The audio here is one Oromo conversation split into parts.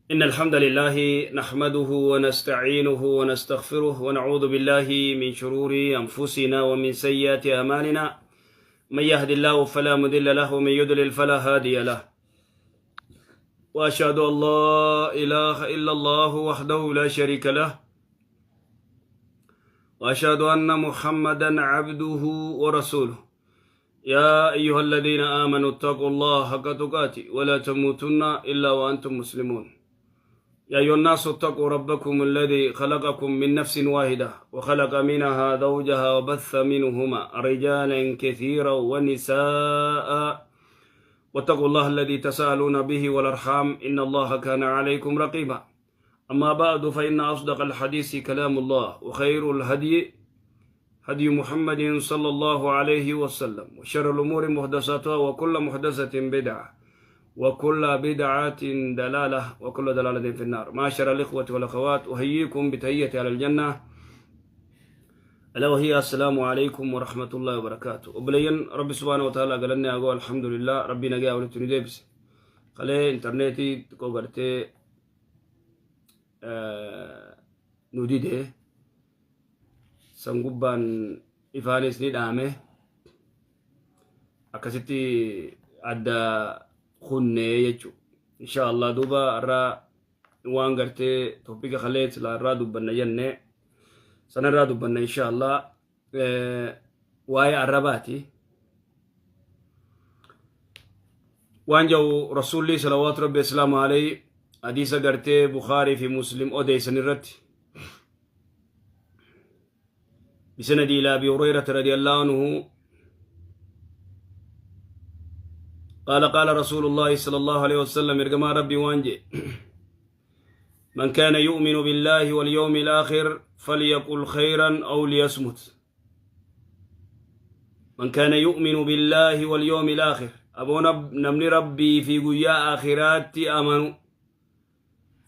إن الحمد لله نحمده ونستعينه ونستغفره ونعوذ بالله من شرور أنفسنا ومن سيئات أعمالنا. من يهد الله فلا مضل له ومن يضلل فلا هادي له. وأشهد أن لا إله إلا الله وحده لا شريك له، وأشهد أن محمدا عبده ورسوله. يا أيها الذين آمنوا اتقوا الله حق تقاته ولا تموتن إلا وأنتم مسلمون. يا أيها الناس اتقوا ربكم الذي خلقكم من نفس واحدة وخلق منها زوجها وبث منهما رجالا كثيرا ونساء، واتقوا الله الذي تساءلون به والأرحام إن الله كان عليكم رقيبا. أما بعد، فإن أصدق الحديث كلام الله، وخير الهدي هدي محمد صلى الله عليه وسلم، وشر الأمور محدثاتها، وكل محدثة بدعة، وكل بدعة دلالة، وكل دلالة في النار. معاشر الإخوة والأخوات، أحييكم بتحية أهل الجنة، ألا وهي السلام عليكم ورحمة الله وبركاته. Obboleeyyan Rabbi سبحانه وتعالى galanni haa الحمد لله Rabbi nagaa walitti nu deebise. Kalee intarneetii xiqqoo gartee nu dide, san gubbaan ifaanis ni dhaame, akkasitti adda kunnee jechuudha. Insha Allah duuba irraa waan gartee topic kalee silaa irraa dubbanna jenne sanarraa dubbanna insha Allah, waa'ee arrabaati. Waan jedhu Rasuulli صلوات ربي وسلامه عليه hadiisa gartee Bukaarii fi Muslim odeessan irratti بسند إلى أبي هريرة رضي الله عنه قال قال رسول الله صلى الله عليه وسلم، ergamaan Rabbii waan jedhe: من كان يؤمن بالله واليوم الآخر فليقل خيرا أو ليصمت. من كان يؤمن بالله واليوم الآخر، aboo namni Rabbii fi guyyaa aakhiraatti amanu،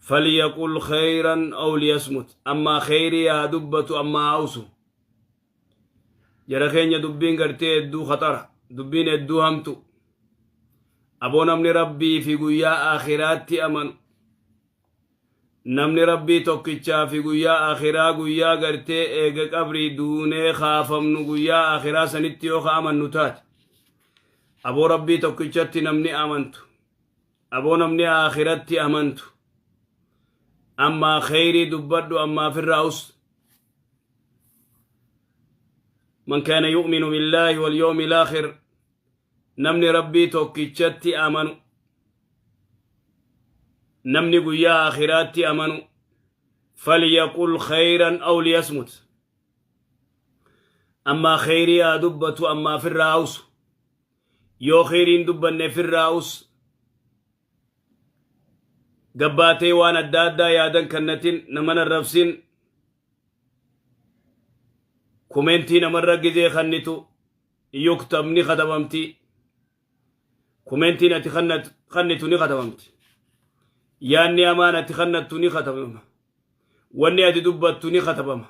فليقل خيرا أو ليصمت، ammaa kheyrii haa dubbatu ammaa hawsu. Jara keenya, dubbiin gartee hedduu khaxara, dubbiin hedduu hamtu. Aboo namni Rabbii fi guyyaa aakhiraatti amanu, namni Rabbii tokkichaa fi guyyaa aakhiraa, guyyaa gartee eega qabrii duunee kaafamnu, guyyaa aakhiraa sanitti yoo ka amannu taate, aboo Rabbii tokkichatti namni amantu, aboo namni aakhiratti amantu, ammaa kheyrii dubbadhu ammaa firraa us. من كان يؤمن بالله واليوم الآخر، namni Rabbii tokkichatti amanu, namni guyyaa aakhiraatti amanu، فليقل خيرا أو ليصمت، ammaa kheyrii haa dubbatu ammaa firraa usu. Yoo kheyriin dubbanne firraa us. Gabbaatee waan adda addaa yaadan kannatin naman arrabsin. Comment namarra gizee kannitu يكتب, ni katabamti. Commentiin ati kannitu ni katabamti. Yaanni hamaan ati kannattu ni katabama. Wanni ati dubbattu ni katabama.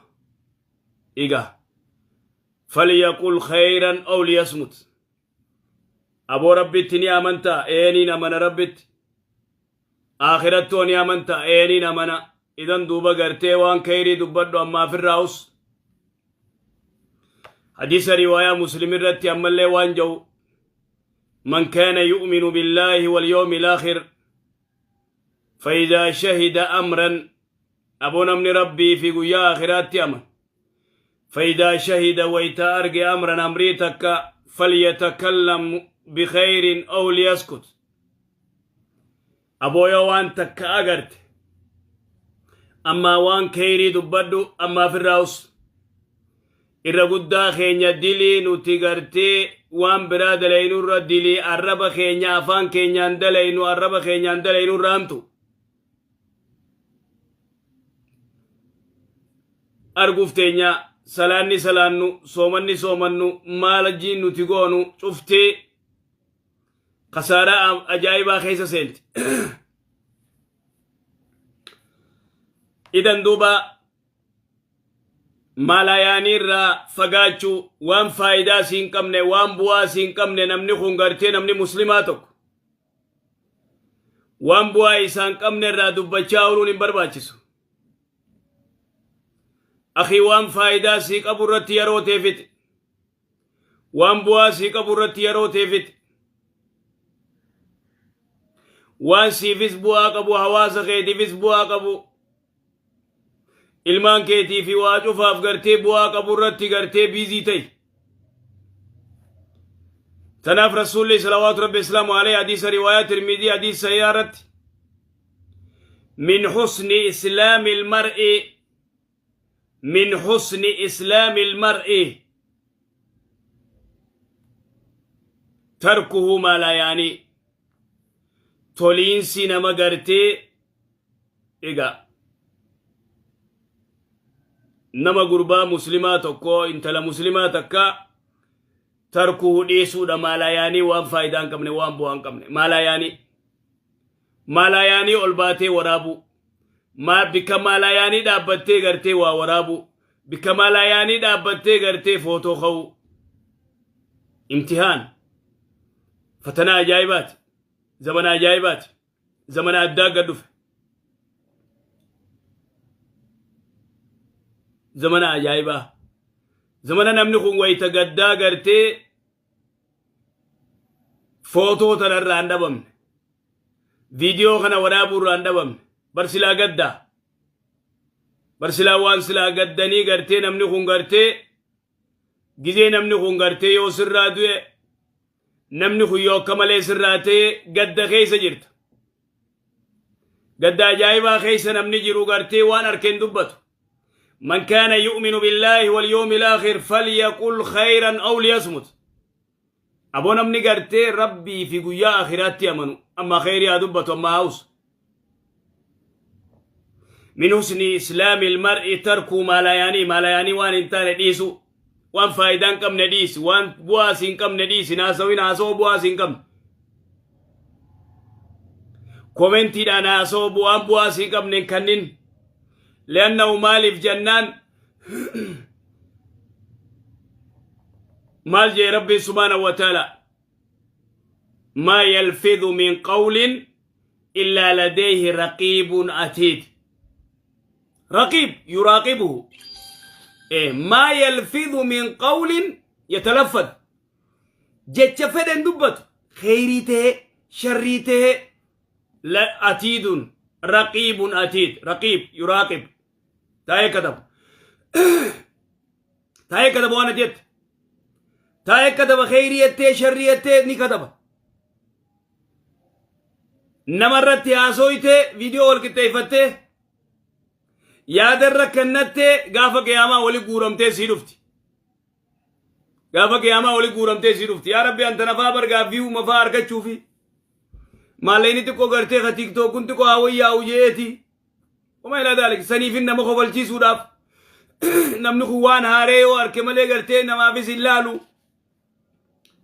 Igaa فليقل خيرا أو ليصمت. Aboo Rabbitti ni amantaa? Eeniin amana. Rabbitti, aakhirattuu ni amantaa? Eeniin amana. Idan duuba gartee waan kheyrii dubbadhu ammaa firraa us. Hadiisa riwaayaa Muslim irratti ammallee waan jedhu: من كان يؤمن بالله واليوم الآخر فإذا شهد أمرا، aboo namni Rabbii fi guyyaa aakhiraatti aman، فإذا شهد، wayta arge، أمرا، amrii takka، فليتكلم بخير أو ليسكت. Aboo yoo waan takka agarte, ammaa waan kheyrii dubbadhu ammaa firraa us. Irra guddaa keenya dilii nuti gartee waan biraa dalaynurra, dilii arraba keenya afaan keenyaan dalaynu, arraba keenyaan dalaynurra hamtu. Arguuf teenya, salaanni salaannu, soomanni soomannu, maal jiin nuti goonu cuftee kasaaraa ajaa'ibaa keessa seenti. Idan duuba maalayaanii irraa fagaachuu, waan faayidaa siin qabne, waan bu'aa siin qabne. Namni kun gartee namni muslimaa tokko Waan bu'aa isaan qabne irraa dubbachaa ooluun hin barbaachisu. Akii, waan faayidaa sii qabu irratti yeroo teefiti. Waan bu'aa sii qabu irratti yeroo teefiti. Waan siifis bu'aa qabu, hawaasa keetiifis bu'aa qabu, ilmaan keetii fi waa cufaaf gartee bu'aa qabu irratti gartee busy ta'i. Tanaaf Rasuulli salawaatu Rabbi islaamu alayhi hadiisa riwaayaa Tirmidii, hadiisa sahihaa irratti, من حسن إسلام المرء، من حسن إسلام المرء تركه ما لا يعنيه. Toliinsi nama gartee egaa nama gurbaa Muslimaa tokko, intala Muslimaa takka, تركه dhiisuudha ما لا يعنيه, waan faayidaa hin qabne, waan bu'aa hin qabne. ما لا يعنيه, ما لا يعنيه ol baatee waraabuu, maa bikka ما لا يعنيه dhaabbattee gartee waa waraabuu, bikka ما لا يعنيه dhaabbattee gartee footoo ka'uu. Imtihaan fatanaa ajaa'ibaati, zamana ajaa'ibaati, zamana addaa gad dhufe, zamana ajaa'ibaa, zamana namni kun wayita gaddaa gartee footoo tanarraa hin dhabamne, viidiyoo kana waraabuu irraa hin dhabamne. Bar silaa gaddaa, bar silaa waan silaa gaddanii gartee namni kun gartee gizee namni kun gartee yoo sirraa du'e, namni kun yoo akka malee sirraa ta'e, gadda keessa jirta. Gadda ajaa'ibaa keessa namni jiru gartee waan arkeen dubbatu. من كان يؤمن بالله واليوم الآخر فليقل خيرا أو ليصمت. Aboo, namni gartee Rabbii fi guyyaa akhiraatti amanu amma khayrii haa dubbatu, amma haus. من حسن إسلام المرء تركه ما لا يعنيه. ما لا يعنيه, waan hin taane dhiisu, waan faayidaa hin qabne dhiisi, waan bu'aa hin qabne dhiisi. Naasawin haasawoo bu'aa hin qabne, commentiidhaan haasawoo bu'aan bu'aa hin qabne kannin. لأنه maaliif jennaan, maal jee Rabbiin سبحانه وتعالى؟ ما يلفظ من قول إلا لديه رقيب عتيد. رقيب يراقبه. إيه، ما يلفظ من قول يتلفظ, jecha fedhen dubbatu, kheyrii ta'e, sharrii ta'e, عتيد, رقيب عتيد, رقيب يراقب, taa'ee kataba, taa'ee kataba. Waan ati jette taa'ee kataba, kheyrii jettee, sharrii jettee ni kataba. Namarratti haasooytee, viidiyoo wal qixxeeffattee, yaadarra kennattee, gaafa qiyaamaa wali guuramtee sii dhufti. Gaafa qiyaamaa wali guuramtee sii dhufti. Yaa Rabbi, anta nafaa bargaa view mafaa argachuufi maallaqni xiqqoo gartee ka TikTokun xiqqoo haa wayyaa'u je'eeti. وما إلى ذلك, saniifin nama kofalchiisuudhaaf. Namni kun waan haaree yoo arke malee gartee namaafis hin laalu.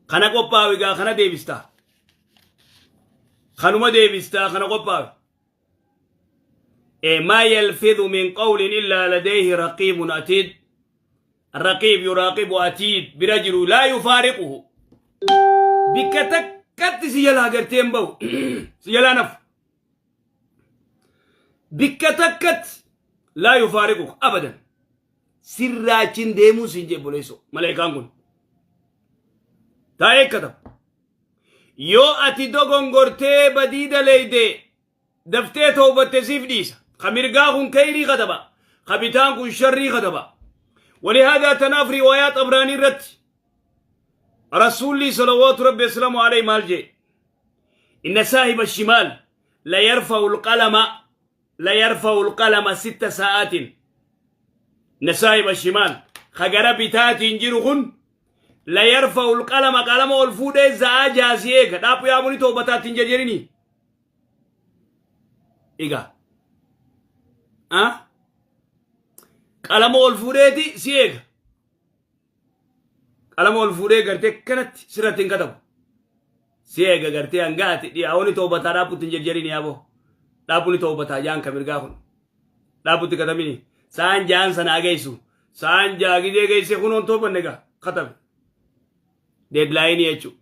Kana qophaawe gaa, kana deebistaa. Kanuma deebistaa, kana qophaawe. ما يلفظ من قول إلا لديه رقيب عتيد. رقيب يراقب, عتيد برجل لا يفارقه. Bikka takkatti si jalaa gartee hin bahu, si jalaa nafu. Bikka takkatti لا يفارقه أبدا, sirraachin deemuu siin jee boleesso. Maleekaan kun taa'ee katab. Yoo ati dogongortee badii daleeyde, daftee toobatte, siif dhiisa. Ka mirgaa kun kayrii kataba, ka bitaan kun sharrii kataba. ولهذا tanaaf riwaayaa Xabraanii irratti Rasuulli صلوات ربي وسلامه عليه maal jee؟ إن صاحب الشمال ليرفع القلم، ليرفع القلم 6 ساعات. إن صاحب الشمال, ka gara bitaatiin jiru kun, ليرفع القلم, qalama ol fuudhee za'aa jaasii eega. Dhaaphu yaamuni toobataatiin jarjarini egaa qalama ol fuudheeti si eega. Qalama ol fuudhee gartee kanatti sirratti hin katabu, si eega gartee hanga ati dhiyaawoni toobataa dhaaphutti hin jarjarini. Yaaboo, dhaaphuuni toobataa jaan ka mirgaa kun dhaaphutti katabini. Sa'aan jaan sanaa geessu, sa'aan jaa gidee geesse kunoon toobanne gaa katabe, deadline jechuudha.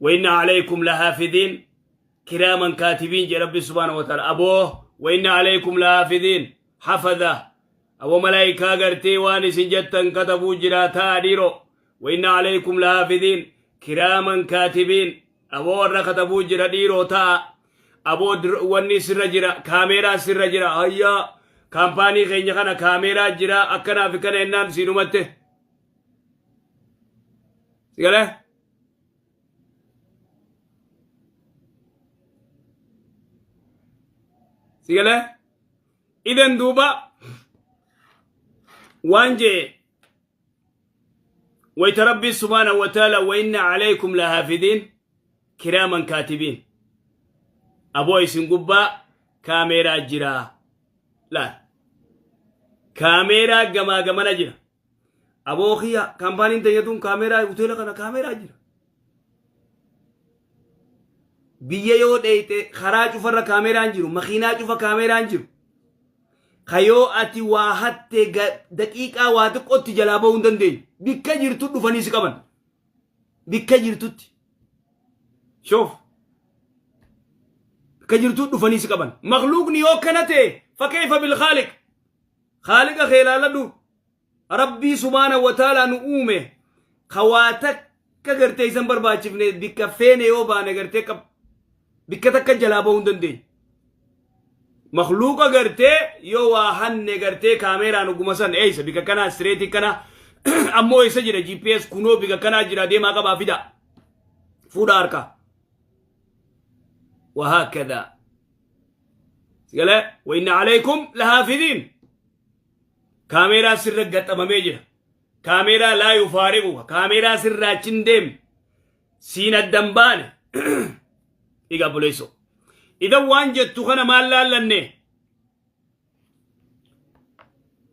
وإن عليكم لحافظين. Kiraaman kaatibiin jee Rabbi subhaanahu wa ta'ala. Aboo wa inna alaykum lahaafidiin hafadha. Aboo malaayikaa gartee waan isin jettan katabuu jira ta'a dhiiroo. Wa inna alaykum lahaafidiin kiraaman kaatibiin. Aboo warra katabuu jira dhiiroo ta'a. Aboo wanni sirra jira, kaameeraa sirra jira. Hayyaa kaampaanii keenya kana kaameeraa jira akkanaa fi kana jennaan sii dhumatte. Si galee? Si galee? Idan duuba waan jee wayta Rabbii subhaanahu wa ta'ala wa inna alaykum lahaafidiin kiraaman kaatibiin. Aboo isin gubbaa kaameeraa jira. Laal. Kaameeraa gamaa gamana jira. Aboo kiyya kaampaaniin teenya tun kaameeraa hoteela kana kaameeraa jira. Biyya yoo dheeyte karaa cufarra kaameeraan jiru, makiinaa cufa kaameeraan jiru. Ka yoo ati waa hatte daqiiqaa waa xiqqootti jalaa bahuu hin dandeenye. Bikka jirtu dhufanii si qaban. Bikka jirtutti. Shoof. Bikka jirtu dhufanii si qaban. Makluuqni yoo kana ta'e fakkeeffa bil khaaliq. Khaaliqa kee ilaaladhu. Rabbii subhaana wa ta'ala nu uume ka waa takka gartee isan barbaachifne bikka feene yoo baane gartee qab bikka takka jalaa bahuu hin dandeenye. Makluuqa gartee yoo waa hanne gartee kaameeraan oguma san eeysa bikka kanaa istireetii kana ammoo eessa jira GPS kunoo bikka kanaa jira deemaa qabaa fida fuudha harkaa. وهكذا قال وإن عليكم لحافظين. Kaameeraa sirra gaxamamee jira. Kaameeraa laa yufaariquka. Kaameeraa sirraa achi hin deemne. Siin addan baane. Egaa buleessoo. Idan waan jettu kana maal laallanne?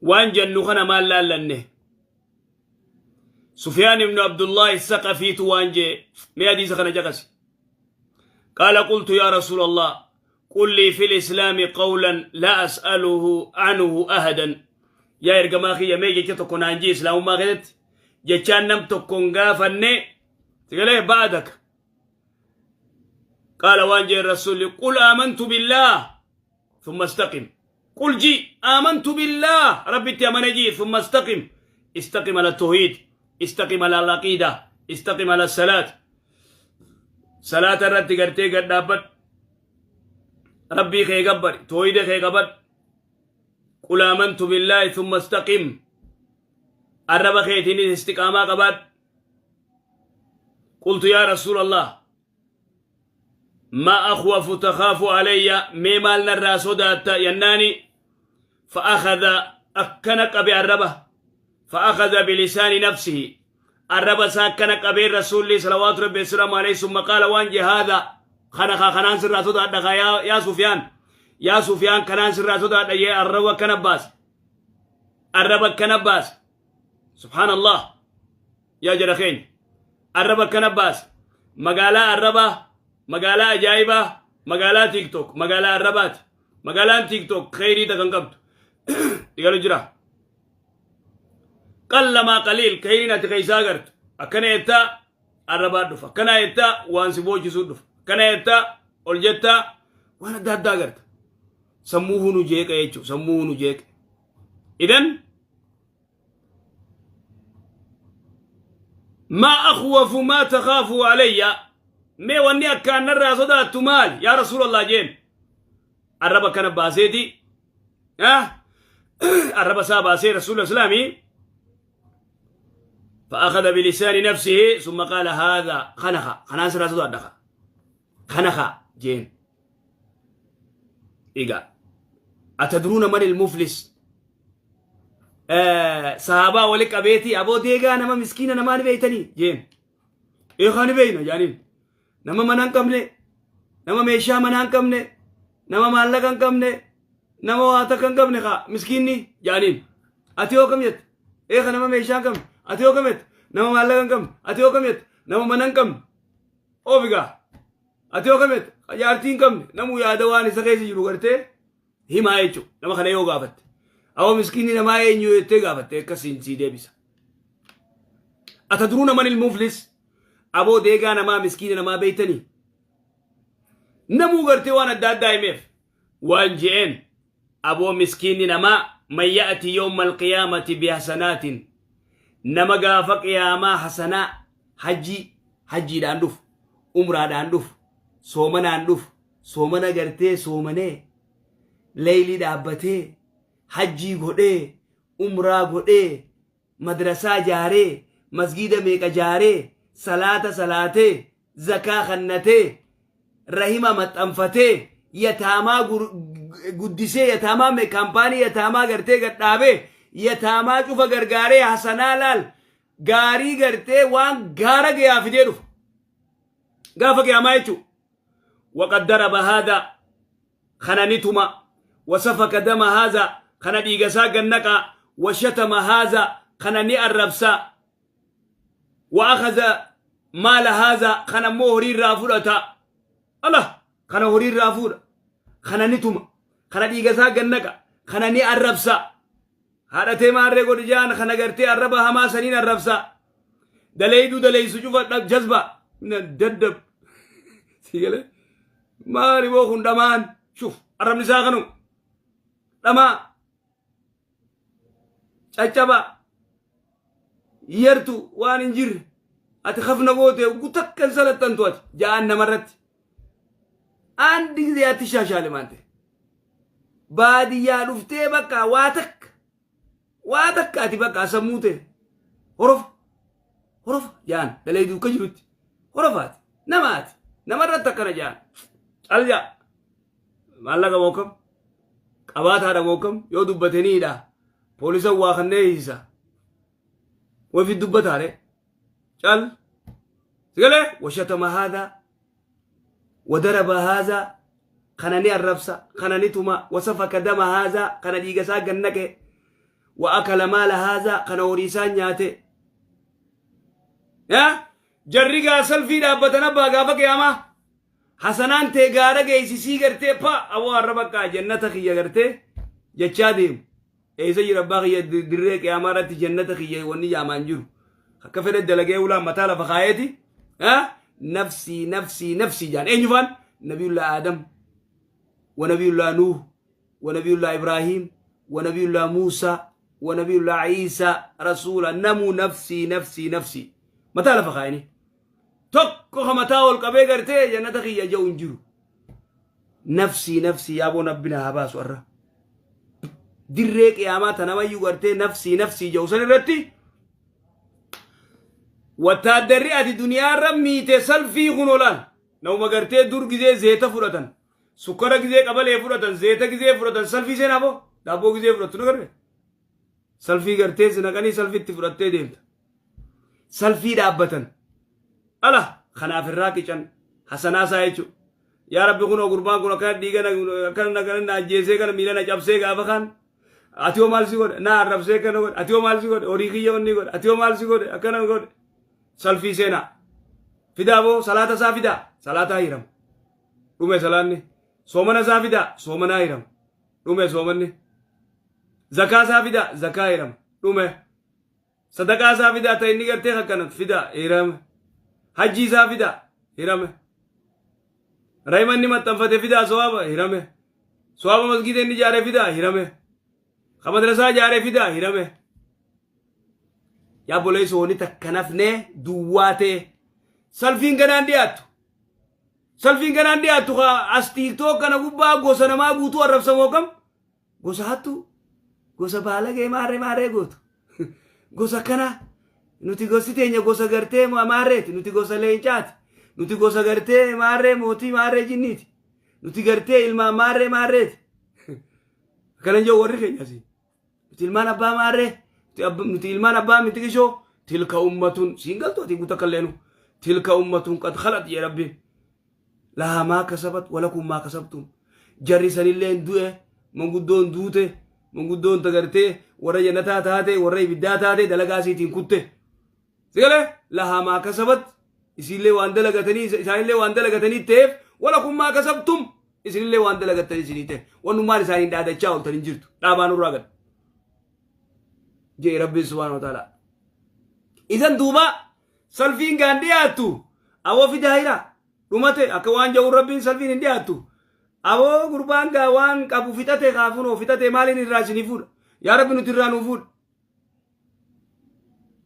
Waan jennu kana maal laallanne? Sufyaan ibnu Abdullahi Saqafiitu waan jee mee hadiisa kana caqasi. قال قلت يا رسول الله قل لي في الإسلام قولا لا أسأله عنه أحدا. Yaa ergamaa kiyya, mee jecha tokko naan jee islaamummaa keessatti jechaan nam tokko hin gaafanne sigalee بعدك. قال waan jee rasuulli قل آمنت بالله ثم استقم. قل جي آمنت بالله ربي أمن جي ثم استقم. استقم على التوحيد، استقم على العقيدة، استقم على الصلاة. صلاة irratti gartee gad dhaabbadhu, rabbii kee gabbari, tooyida kee qabadhu. قل آمنت بالله ثم استقم. Arraba keetiinis istiqaamaa qabaadhu. قلت يا رسول الله ما أخوف تخاف علي؟ Mee maal narraa sodaatta yennaani فأخذ akkana qabe arraba فأخذ بلسان نفسه arraba isaa akkana qabee rasuulli صلوات ربي السلام عليه ثم قال waan je هذا خنخا kanaan sirraa sodaadha yaa Sufyaan, yaa Sufyaan, kanaan sirraa sodaadha yee arraba akkana baas, arraba akkana baas. سبحان الله. Yaa jara keenya, arraba akkana baas. Magaalaa arrabaa, magaalaa ajaa'ibaa, magaalaa TikTok, magaalaa arrabaati. Magaalaan TikTok kheyrii kan qabdu digalu jira qallamaa qaliil. Kheyriin ati keeysaa agartu akkana jettaa arrabaa dhufa, akkana jettaa waan si boochisuu dhufa, akkana jettaa ol jettaa waan adda addaa agarta. Sammuu hunu jeeqa jechuudha, sammuu hunu jeeqa. إذن ما أخوف ما تخاف علي؟ Mee wanni akkaan narraa sodaattu maal yaa rasuulallah jeen. Arraba kana baaseeti, arraba isaa baasee rasuula islaamii فأخذ بلسان نفسه ثم قال هذا خنخ خنان سرا صدق خنخ جين. إيقا أتدرون من المفلس؟ Sahabaa wali qabeetii aboo deegaa nama miskiina namaa ni beeytanii jeen. Eekaa ni beeyna jaaniin. Nama mana hin qabne, nama meeshaa mana hin qabne, nama maallaqa hin qabne, nama waa takka hin qabne kaa miskiinni jaaniin. Ati yoo kam jette? Eeka nama meeshaa hin qabne. Ati yoo kam jette? Nama maallaqa hin qabne. Ati yoo kam jette? Nama mana hin qabne. Oofigaa. Ati yoo kam jette? Jaartii hin qabne. Namu yaada waan isa keessa jiru gartee himaa jechuudha. Nama kana yoo gaafatte. Awwa miskiinni namaa eenyu jettee gaafatte akkasiin sii deebisa. أتدرون من المفلس؟ Aboo deegaa namaa miskiina namaa beeytanii? Namuu gartee waan adda addaa himeef waan je'een aboo miskiinni namaa man ya'ti yawma alqiyaamati bihasanaatin nama gaafa qiyaamaa hasanaa hajjii hajjiidhaan dhufu umraadhaan dhufu soomanaan dhufu soomana gartee soomanee leeylii dhaabbatee hajjii godhee umraa godhee madrasaa jaaree masgiida meeqa jaaree salaata salaatee zakaa kannatee rahima maxxanfatee yataamaa guddisee yataamaa kaampaanii yataamaa gartee gadhaabee yataamaa cufa gargaaree hasanaa laal gaarii gartee waan gaara gayaa fidee dhufa gaafa qiyaamaa jechuu waqad daraba haada kana ni tuma wasafaka dama haadha kana dhiiga isaa gannaqa washatama haadha kana ni arrabsa wa akhadha maala haadha kana immoo horii irraa fudhata ala kana horii irraa fuudha kana ni tuma kana dhiiga isaa gannaqa kana ni arrabsa haadhatee maarree godhi jaan kana gartee arraba hamaa saniin arrabsa daleeyduu daleeysu cufa jazba daddab si galee maali boo kun dhamaan shuf arrabni isaa kanu dhamaa caccaba yartu waan hin jirre ati kafna goote takka hin salattantu ati ja'aan namarratti andi ጊዜ አትሻሻልም አንተ baadiyyaa dhuftee bakka waa takka waa takka ati bakka sammuu ta'e horofa horofa ja'an daleeyduu akka jirutti horofaati namaati namarratti akkana ja'an cal ja'a maallaqa mookam qabaataadha mookam yoo dubbateniidha poolisan waa kannee hiisa wafi dubbataare cal sigalee washatama haadha wadaraba haadha kana ni arrabsa kana ni tuma wasafaka dama haadha kana dhiiga isaa gannaqe wa akala maala haadha kana horii isaa nyaate yaa jarri gaa salfii dhaabbatan abbaa gaafa qiyaamaa hasanaan tee gaara geessisii gartee pa aboo har'a bakka jannata kiyya gartee jechaa deemu eessa jira abbaa kiyya dirree qiyaamaa irratti jannata kiyya wanni jaamaan jiru akka fedhe dalagee ulaan mataa lafa kaayeeti nafsii nafsii nafsii jaan eenyu faan nabiyullaa aadam wa nabiyullaa nuuh wa nabiyullaa ibraahim wa nabiyullaa muusaa wa nabiyullaa ciisaa rasuula namuu nafsii nafsii nafsii mataa lafa kaayanii tokko ka mataa ol qabee gartee jannata kiyya ja'u hin jiru nafsii nafsii yaaboo nabbina haa baasu arra dirree qiyaamaa tanamayyuu gartee nafsii nafsii ja'u san irratti wattaaddarri ati duniyaarra miite salfii kun olaal nama gartee dur gizee zeeta fudhatan sukkara gizee qabalee fudhatan zeeta gizee fudhatan salfii seenaa boo daabboo gizee fudhattu na garbe salfii gartee si naqanii salfitti fudhattee deemta salfii dhaabbatan ala kanaaf irraa qican hasanaa isaa jechuudha yaa rabbi kunoo gurbaan kun akkana dhiiga akkana akkana na ajjeesee kana miila na cabsee gaafa kaan ati hoo maal si godhe na arrabsee akkana godhe ati hoo maal si godhe horii kiyya wanni godhe ati hoo maal si godhe akkana godhe salfii seenaa fidaa boo salaata isaa fidaa salaataa hirama dhume salaanni soomana isaa fidaa soomanaa hirama dhume soomanni zakaa isaa fidaa zakaa hirama dhume sadaqaa isaa fidaa ta inni gartee akkana fidaa hirame hajjii isaa fidaa hirame rahima inni maxxanfate fidaa sawaaba hirame sawaaba masgiida inni ijaare fidaa hirame ka madrasaa ijaare fidaa hirame yaa boleessu wani takka nafnee duwwaa ta'e salfiin ganaan dhiyaattu salfiin ganaan dhiyaattu ka as tiiktook kana gubbaa gosa namaa guutuu arrabsamoo kam gosa hattuu gosa baalagee maarree maarree gootu gosa kana nuti gosti teenya gosa gartee maarreeti nuti gosa leencaati nuti gosa gartee maarree mootii maarree jinniiti nuti gartee ilmaan maarree maarreeti akkana jiru warri keenya asii nuti ilmaan abbaa maarree nuti ilmaan abbaa mitiqishoo tilka ummatun siin galtu ati guuta kalleenu tilka ummatun qad khalat jee rabbiin lahaa maa kasabat walakum maa kasabtum jarri sanilleen du'e manguddoon duute manguddoon tagartee warra jannataa taate warra ibiddaa taate dalagaa isiitiin kutte sigalee lahaa maa kasabat isiillee waan dalagatanii isaanillee waan dalagatanii ta'eef walakum maa kasabtum isinillee waan dalagattanii isinii ta'e wannummaan isaaniin dhaadachaa ooltan hin jirtu dhaabaa nurraa gad jee rabbiin subhaanahu wa ta'ala idan duuba salfiin gaan dhiyaattu awoo fidaa hira. Dhumate akka waan ja'uun Rabbiin salfiin hin dhiyaattu. Aboo gurbaan gaa waan qabu fixate kaafunoo fixate maaliin irraa isinii fuudha? Yaa Rabbi nuti irraa nuu fuudha.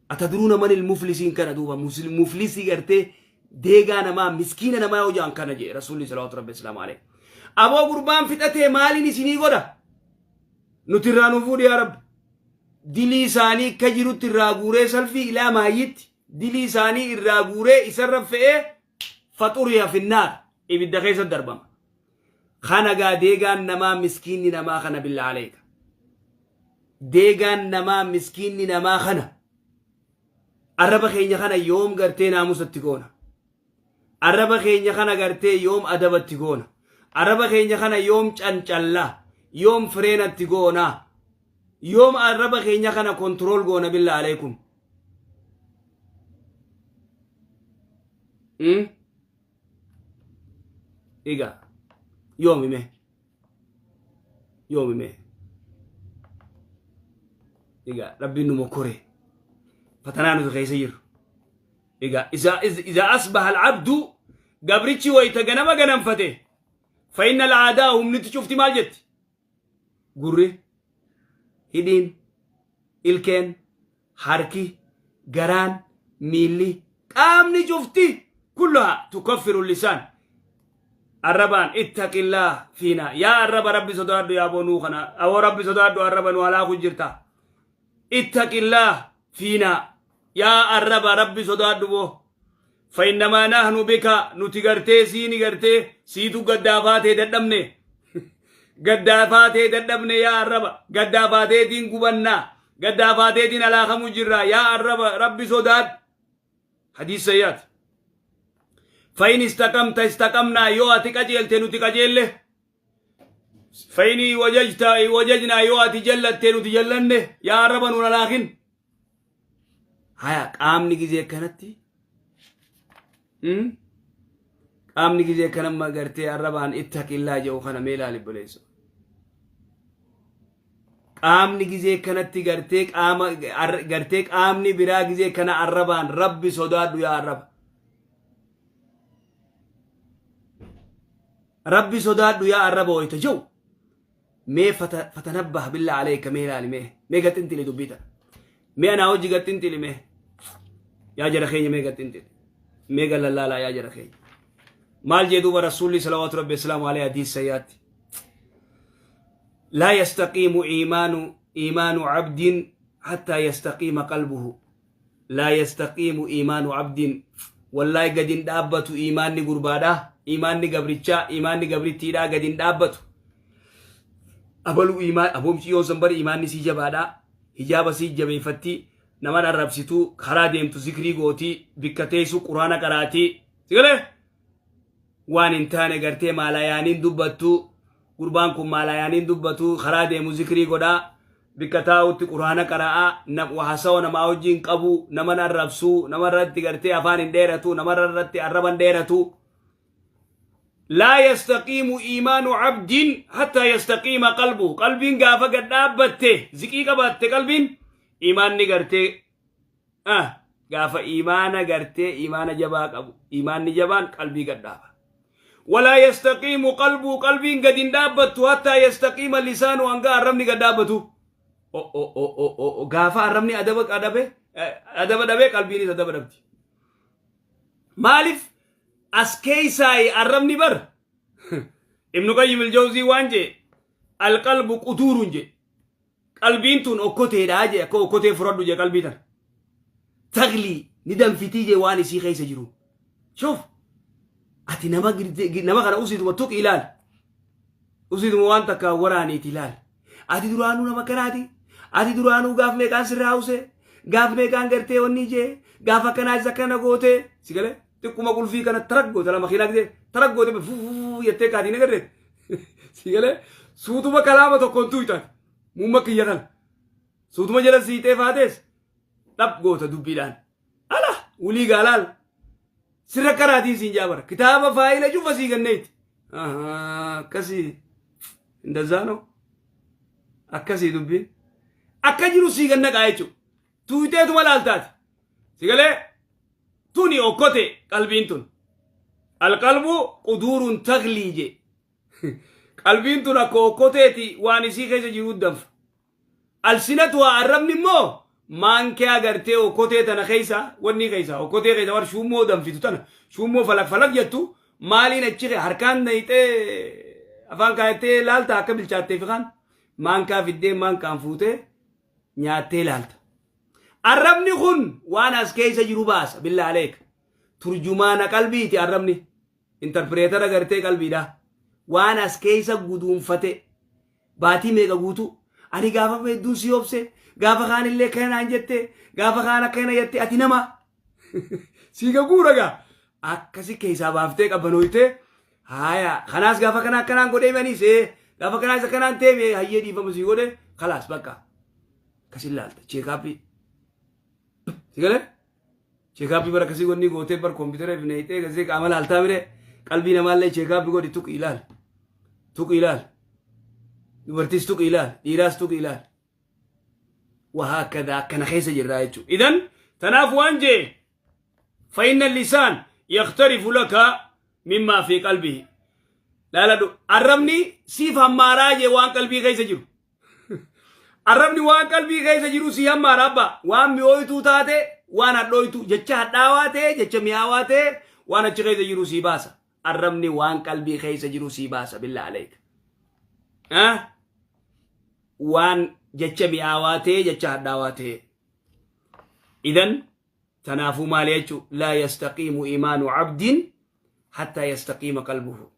Atadruuna manil muflisiin kana duuba muflisii gartee deegaa namaa miskiina namaa yoo ja'an kana jee Rasuulli salawaatu Rabbi islaamu alayhi. Aboo gurbaan fixatee maaliin isinii godha? Nuti irraa nuu fuudhi yaa Rabbi. Dilii isaanii akka jirutti irraa guuree salfii ilaa maayyitti dilii isaanii irraa guuree isarra fe'ee faxuriya finnaar ibidda keessa darbama. Kana gaa deegaan namaa miskiinni namaa kana billaa aleeka. Deegaan namaa miskiinni namaa kana. Arraba keenya kana yoom gartee naamusatti goona. Arraba keenya kana gartee yoom adabatti goona. Arraba keenya kana yoom cancallaa. Yoom fireenatti goona. Yoom arraba keenya kana control goona billaa aleekum. Egaa yoomi mee? Yoomi mee? Egaa Rabbiin nu mokkore. Fatanaa nuti keessa jirru. Egaa iza asbaha al-abdu gabrichi wayita ganama ganamfate fa inna al-aadaa humniti cufti maal jetti? Gurri, hidhiin, ilkeen, harki, garaan, miilli, qaamni cufti kullaha tukaffiru lisaan. Arrabaan ittaqillaa fiinaa. Yaa arraba Rabbi sodaadhu yaa bonuu kana. Awoo Rabbi sodaadhu arraba nu halaaku jirta. Ittaqillaa fiinaa. Yaa arraba Rabbi sodaadhu boo. Fainnamaa nahnu bika nuti gartee siini gartee siitu gaddaafaatee dadhabne. Gaddaafaatee dadhabne yaa arraba. Gaddaafateetiin gubannaa. Gaddaafateetiin alaakamu jirra yaa arraba Rabbi sodaadhu. Hadiis sayyaati. Fain istaqamta istaqamnaa yoo ati qajeelte nuti qajeelle. Fain wajajta wajajnaa yoo ati jallatte nuti jallanne yaa arraba nun alaakin. Haya qaamni gizee akkanatti qaamni gizee akkana magartee arrabaan ittaqillaa jedhu kana mee ilaali obboleessa. Qaamni gizee kanatti gartee qaama gartee qaamni biraa gizee kana arrabaan Rabbi sodaadhu yaa arraba. Rabbi sodaadhu yaa arraba wayita jiru. Mee fatanabbah billaa aleeka mee ilaali mee mee gaxinxili dubbii tana. Mee anaa hojii gaxinxili mee yaa jara keenya mee gaxinxili mee gallallaalaa yaa jara keenya. Maal jee duuba rasuulli salawaatu rabbi islaamu alayhi hadiis sayyaatti. Laa yastaqiimu iimaanu iimaanu cabdin hattaa yastaqiima qalbuhu. Laa yastaqiimu iimaanu cabdin wallaahi gad hin dhaabbatu iimaanni gurbaadha iimaanni gabrichaa iimaanni gabrittiidha gad hin dhaabbatu abaluu iimaan aboomsi yoon san bari iimaanni sii jabaadha hijaaba sii jabeeffatti nama arrabsitu karaa deemtu zikrii gootii bikka teessu quraana qaraatii sigalee waan hin taane gartee maalayaaniin dubbattu gurbaan kun maalayaaniin dubbatu karaa deemu zikrii godhaa bikka taa'utti quraana qara'aa haasawa namaa wajjin qabu nama arrabsuu nama irratti gartee afaan hin dheeratu nama irratti arraba hin dheeratu. Laa yastaqiimu iimaanu abdiin hattaa yastaqiima qalbu qalbiin gaafa gad dhaabbatte ziqii qabaatte qalbiin iimaanni gartee gaafa iimaana gartee iimaana jabaa qabu iimaanni jabaan qalbii gad dhaaba. Walaa yastaqiimu qalbuu qalbiin gad hin dhaabbattu hattaa yastaqiima lisaanu hanga arrabni gad dhaabbatu. Gaafa arrabni adaba dhabe adaba dhabe qalbiinis adaba dhabdi. Maaliif as keessaayi arrabni bar Ibnu Qayyim al-Jawzii waan jee alqalbu quduurun jee qalbiin tun okkoteedha jee akka okkotee fudhadhu jee qalbii tana. Taglii ni danfitii jee waan isii keessa jiru. Shuf ati nama nama kana usiituma tuqi ilaali. Usiituma waan takka waraaniiti ilaali. Ati duraanuu nama kanaati. Ati duraanuu gaaf meeqaan sirraa use. Gaaf meeqaan gartee wanni jee. Gaaf akkanaa isa akkana gootee. Si galee xiqquma qulfii kana tarak goota lama kiinaa gisee tarak goote fufuu jettee kaatii ni garree. Si galee suutuma kalaama tokkoon tuuytaati. Muumma kiyya kana. Suutuma jala siixee faatees dhab goota dubbiidhaan. Ala wulii gaalaal. Sirra karaatiin siin jaabara. Kitaaba faayila cufa sii ganneeti. Akkasii. Indazaanoo. Akkasii dubbiin. Akka jiru sii gannaqaa jechuudha. Tuuyteetuma laaltaati. Si galee tuni okkote qalbiin tun. Alqalbu quduurun taglii je. Qalbiin tun akka okkoteeti, waan isii keessa jiru danfa. Alsinatu arrabni immoo maankiyaa gartee okkotee tana keessa, wanni keessa okkotee keessa war shuummoo danfitu tana, shuummoo falak falak jettu, maaliin achi harkaan nayixee afaan kaayattee laalta akka bilchaattee fi kaan maankaa fiddee maankaan fuutee nyaattee laalta. Arrabni kun waan as keessa jiru baasa, billaa aleeka. Turjumaana qalbiiti arrabni. Interpreter gartee qalbiidha. Waan as keessa guduunfate baatii meeqa guutuu ani gaafa hedduun si obse, gaafa kaan illee kana naan jette, gaafa kaan akkana jette, ati nama siiga guuragaa akkasi keessaa baaftee qabbanooytee, haaya, kanaas gaafa kana akkanaan godhee maniis gaafa kanaas akkanaan teeme, hayyee, dhiifama sii godhe, kalaas, bakka akkasin laalta. Checkup si galee, checkup bara akkasii gonni gootee bar koompitara fi neeyxee gasee qaama laaltaa mire, qalbii namaallee checkup godhi, tuqi ilaal, tuqi ilaal, dubartiis tuqi ilaal, dhiiraas tuqi ilaal. وهكذا akkana keessa jirraa jechuudha. إذن tanaaf waan jee فإن اللسان يغترف لك مما في قلبه. Laaladhu, arrabni siif hammaaraa jee waan qalbii keessa jiru. Arrabni waan qalbii keessa jiru si hammaara abba. Waan mi'ooytuu taate, waan hadhooytu, jecha hadhaawaa ta'e, jecha mi'aawaa ta'e, waan achi keessa jiru sii baasa. Arrabni waan qalbii keessa jiru sii baasa, بالله عليك. Waan jecha mi'aawaa ta'e, jecha hadhaawaa ta'e. إذن tanaafuu maali jechuu? لا يستقيم إيمان عبد حتى يستقيم قلبه.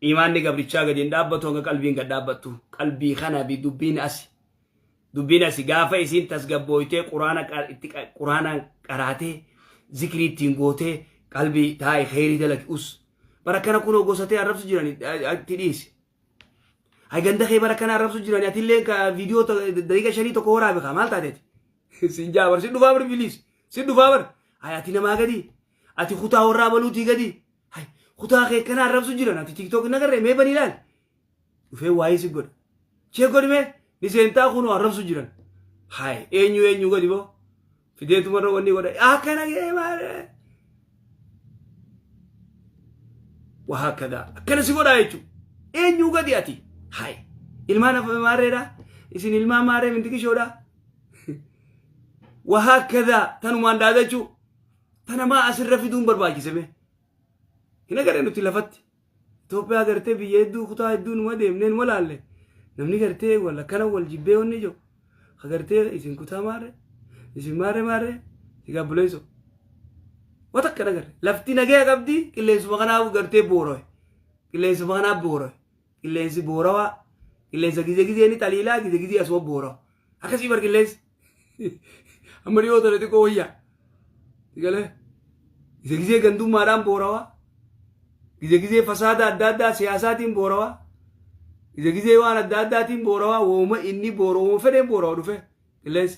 Imaanni gabrichaa gadi hin dhaabbatu hanga qalbiin gad dhaabbattu. Qalbii kana bi dubbiin asi. Dubbiin asi gaafa isiin tasgabbooytee, quraana qaraatee, zikrii ittiin gootee, qalbii taa'e kheyrii dalagi us. Bara kana kunoo gosatee arrabsu jiran itti dhiisi. Hay, ganda kee bara kana arrabsu jiran, atillee ka viidiyoo daqiiqa 5 tokko waraabe kaa maal taateeti? Sin jaabar, sin dhufaa bar, biliis sin dhufaa bar. Hay, ati namaa gadi, ati kutaa warraa baluutii gadi. Hay, kutaa kee kana arrabsu jiran, ati TikTok hin agarree? Mee banii ilaali. Dhufee waa'ee si godha. Chee godhi, mee ni seentaa, kunoo arrabsu jiran. Hay, eenyu eenyu gadi boo? Fideetumarra wanni godha. Akkana gee maal? وهكذا akkana si godhaa jechuudha. Eenyu gadi ati? Hay, ilmaan afa maarreedha? Isin ilmaan maarree mintikishoodha? وهكذا tanumaan dhaadachuu tana maa asirra fiduun barbaachise mee? Hin agarree nuti lafatti. Itoophiyaa gartee biyya hedduu, kutaa hedduu numa deemnee numa laalle, namni gartee wal akkana wal jibbee wanni jiru. Agartee, isin kutaa maarree, isin maarree maarree si gaabbuleessu. Wata akkana agarre. Lafti nagaya qabdi, qilleensuma kanaaf gartee boorowe. Qilleensuma kanaaf boorowe. Qilleensi boorawaa. Qilleensa gizee gizee ni xaliilaa, gizee gizee asuma boorawa. Akkasii bar qilleensi. Amma dhiyoo tana xiqqoo wayyaa. Galee. Gizee gizee gandummaadhaan boorawaa. Gizee gizee fasaada adda addaa siyaasaatiin boorawaa. Gizee gizee waan adda addaatiin boorawaa, wooma inni boorawaa fedheen boorawa dhufe qilleensi.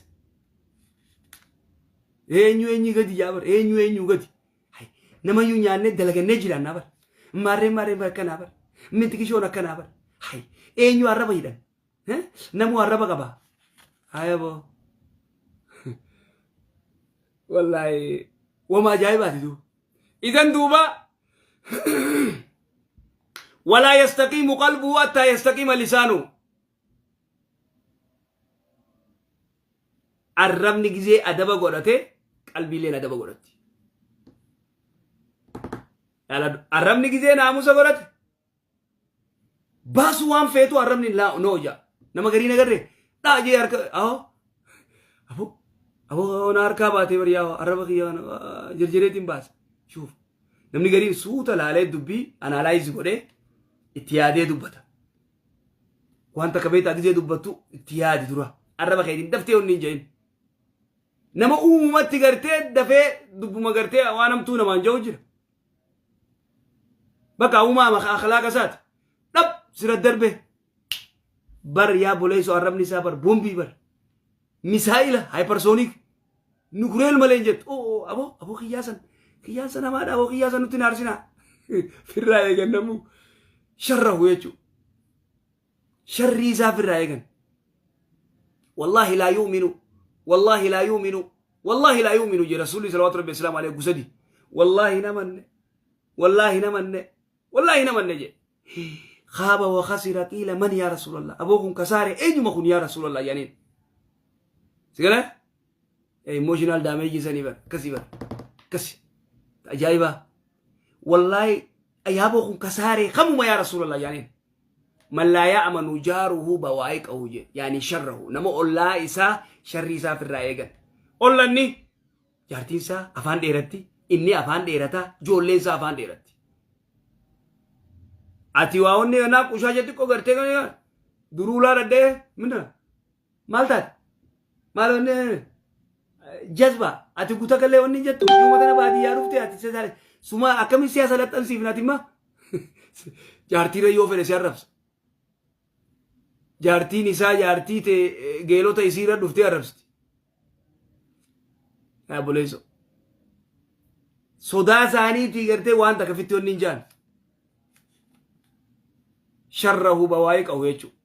Eenyu eenyu gadi yaa bar, eenyu eenyu gadi. Namayyuu nyaannee dalagannee jiraannaa bar. Maarree maarree akkanaa bar. Mintikishoon akkanaa bar. Eenyu arraba hidhan? Namu arraba qaba. Haya boo. Wallaahi wama ajaa'ibaati duuba. إذن duuba ولا يستقيم قلبه حتى يستقيم لسانه. Arrabni gizee adaba godhate, qalbiileen adaba godhatti. Arrabni gizee naamusa godhate, baasu waan feetu arrabni noo jaa. Nama garii nagarree dhaa jee harka ahoo aboo aboo na harkaa baatee bari yaa arraba kiyya jirjireetiin baasa. Shuuf, namni gariin suuta laalee dubbii analyze godhee itti yaadee dubbata. Waan takka beektaa, gizee dubbattu itti yaadi dura. Arraba keetiin daftee onni hin jedhin. Nama uumamatti gartee dafee dubbuma gartee waan hamtuu namaan jedhu jira. Bakka uumaa akhlaaqa isaati. Dhab sira darbe. Bar yaa boleessu, arrabni isaa bar boombii bar. Misaa'ila hypersonic. Nukureel malee hin jettu. Oo, aboo aboo, kiyyaasan kiyyaasan hamaadha, aboo, kiyyaasan nutti hin aarsinaa. Firraa eegan namuu sharrahu jechuudha. Sharrii isaa firraa eegan. والله لا يؤمن، والله لا يؤمن، والله لا يؤمن jee rasuulli صلوات ربي السلام عليه gusadi. Wallaahi namanne. Wallaahi namanne, wallaahi namanne jedhe. Khaaba wa khasira qiila man yaa Rasuulallah. Aboo kun kasaare eenyuma kun yaa Rasuulallah jedhaniin. Si galee? Emotional damage sanii bar akkasii bar akkasi ajaa'ibaa. Wallaahi yaaboo kun kasaare kamuma yaa Rasuulallah jedhaniin. Man laa ya'manu jaaruhu bawaa'iqahu jedhe yaani sharrahu nama ollaa isaa sharrii isaa ofirraa eegan. Ollanni jaartiin isaa afaan dheeratti inni afaan dheerata ijoolleen isaa afaan dheeratti. Ati waa onni kanaa qushaa xiqqoo gartee kan duruu laa dhadhee mina maal taate maal onni jazba ati guta kallee onni jettu ummata tana baadiyyaa dhufte ati suma akkamiin siyaasa laxxansiifna ati imma jaartiirra yoo fedhe si arrabsa. Jaartiin isaa jaartii tee geelota isiirra dhuftee arrabsiti. Yaa buleesso. Sodaa isaaniitii gartee waan takka fitti onni hin jaan. Sharrahu bawaa'ii qabu jechuudha.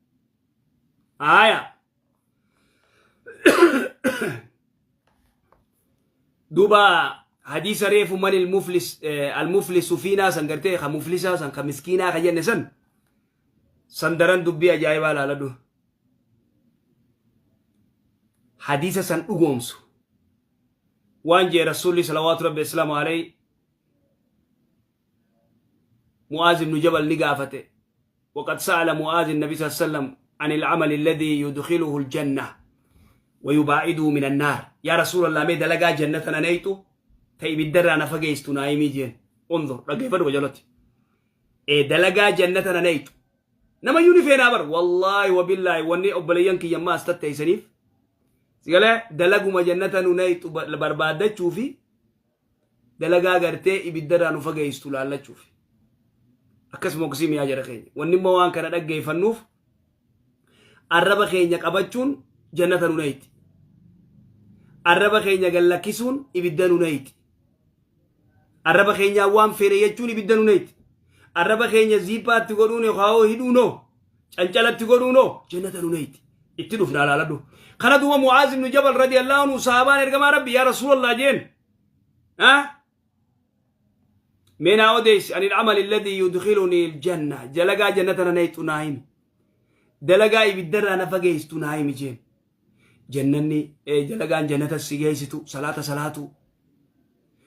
Aayaa. Duuba hadiisa reefu man ilmuflis almuflisu fiinaa san gartee ka muflisaa san ka miskiinaa ka jenne san san daran dubbii ajaa'ibaa laaladhu. Hadiisa san dhugoomsu. Waan jee Rasuulli salawaatu rabbi islaamu alayhi Mu'aaz ibnu Jabal ni gaafate. وقد سأل معاذ النبي صلى الله عليه وسلم عن العمل الذي يدخله الجنة ويباعده من النار. يا رسول الله مي دلقا جنة نيتو تي بالدر أنا فقيستو نايمي جين. انظر رقيفة وجلتي إيه دلقا جنة نيتو نما يوني فين أبر والله وبالله وني أبليان كي يما استتي سنيف سيقال دلقوا ما جنة نيتو بربادة شوفي dalagaa gartee ibiddarraa nu fageessu laallachuuf. Akkasuma oksii mi'aa jara keenya. Wanni immoo waan kana dhaggeeffannuuf arraba keenya qabachuun jannata nu nayti. Arraba keenya gallakkisuun ibidda nu nayti. Arraba keenyaa waan feene jechuun ibidda nu nayti. Arraba keenya ziiphaatti godhuun yookaan hidhuunoo cancalatti godhuunoo jannata nu nayti. Itti dhufna laaladhu. Kana duuba Mu'aaz ibn Jabal radiyallahu anhu sahabaan ergamaa Rabbi yaa Rasuulallah jeen. ها من أوديس عن العمل الذي يدخلني الجنة جلقا جنة نيت نايم دلقا يبدر أنا فقيست نايم جين جنني إيه جلقا جنة السجيستو صلاة صلاة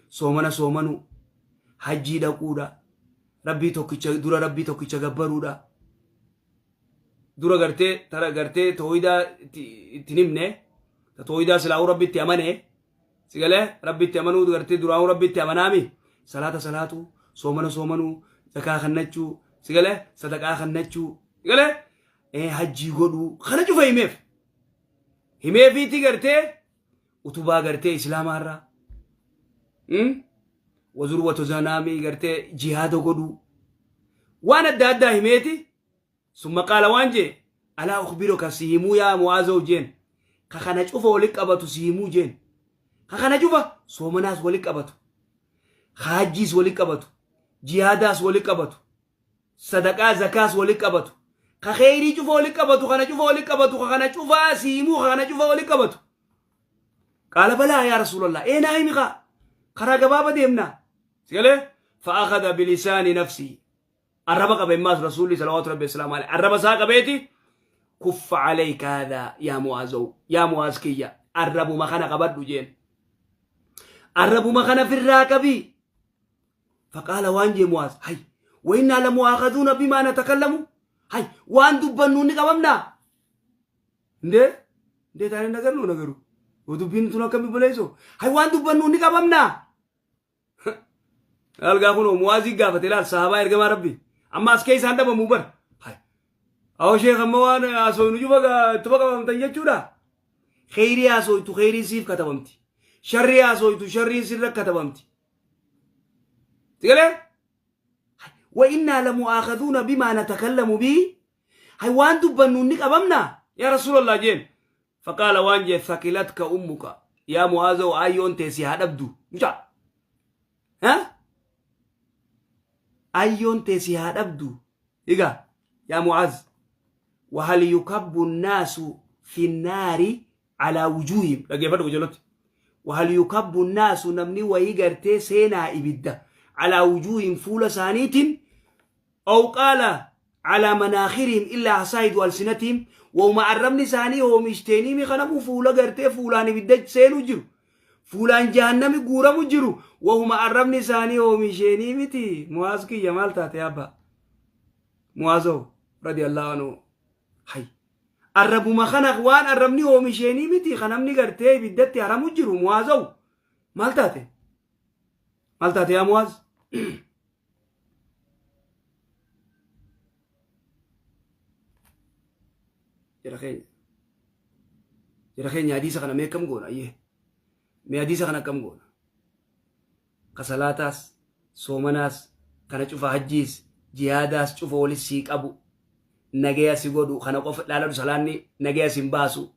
صومنا صومنو حجي دقودا ربي توكيتش دورا ربي توكيتش غبرودا dura gartee tara gartee tooyidaa itti himne tooyidaa silaa'uu rabbitti amane sigalee rabbitti amanuu gartee duraa'uu rabbitti amanaami salaata salaatu soomana soomanuu zakaa kannachuu sigalee sadaqaa kannachuu sigalee hajjii godhuu kana cufa himeef himeefiitti gartee utubaa gartee islaamaarraa wazurwatu zanaamii gartee jihaada godhuu waan adda addaa himeeti. Summa qaala waan jee alaa ukhbiruka si himuu yaa Mu'aazoo jeen ka kana cufa wali qabatu si himuu jeen ka kana cufa soomanaas wali qabatu hajjiis wali qabatu jihaadaas wali qabatu sadaqaa zakaas wali qabatu ka kheyrii cufa wali qabatu kana cufa wali qabatu ka kana cufaa si himuu ka kana cufa wali qabatu. Qaala balaa yaa Rasuulallah ee naa himi kaa karaa gabaaba deemnaa si galee fa'akhadha bilisaani nafsii arraba qabe immaas Rasuulli salawaatu rabbi wasalaamu alayhi arraba isaa qabeeti kuffa alayka hadhaa yaa Mu'aazow yaa Mu'aaz kiyya arrabuma kana qabadhu jeen arrabuma kana firraa qabii. Faqaala waan jee Mu'aaz hay wa'innaa lamu'aakhadhuuna bimaa natakallamu hay waan dubbannu ni qabamnaa indee indee taanee nagarnu nagaru dubbiin tun akkami buleessu hay waan dubbannu ni qabamnaa. Algaa kun Mu'aazii gaafate laal sahabaa ergamaa Rabbi. Amma as keessaan dhabamu bar. Awoo sheekh amma waan haasofnu juba ittuma qabamtan jechuudha. Kheyrii haasoftu kheyriin siif katabamti. Sharrii haasoftu sharriin sirra katabamti. Sigalee? Wa innaa lamu'aakhadhuuna bimaa natakallamu bihi. Hay waan dubbannu ni qabamna. Yaa Rasuulallah jeen. Faqaala waan jee thaqilatka ummuka. Yaa Mu'aazoo ayyoon tee si haa dhabdu. Mucaa. Ha? Ayyoon tee si haa dhabdu. Egaa yaa Mu'aaz. Wahal yukabbu nnaasu fi nnaari alaa wujuuhim. Dhaggeeffadhu qajeellotti. Wahal yukabbu nnaasu namni wayii gartee seenaa ibidda. Calaa wujuuhihim fuula isaaniitiin aw qaala calaa manaakhirihim illaa hasaayidu alsinatihim wahuma arrabni isaanii oomishteenii kanamu fuula gartee fuulaan ibidda seenuu jiru. Fuulaan jahannami guuramu jiru. Wahuma arrabni isaanii oomisheenii miti. Mu'aaz kiyya maal taate abbaa? Mu'aazoo radiyallahu anhu. Hay. Arrabuma kana waan arrabni oomisheenii miti kan namni gartee ibiddatti haramu jiru Mu'aazoo. Maal taate? Maal taate yaa Mu'aaz? Jara keenya. Jara keenya hadiisa kana mee akkam goona ayyee. Mee hadiisa kana akkam goona? Ka salaataas, soomanaas, kana cufa hajjiis, jihaadaas cufa walis sii qabu. Nagaya si godhu kana qofa dhaaladhu salaanni nagaya sin baasu.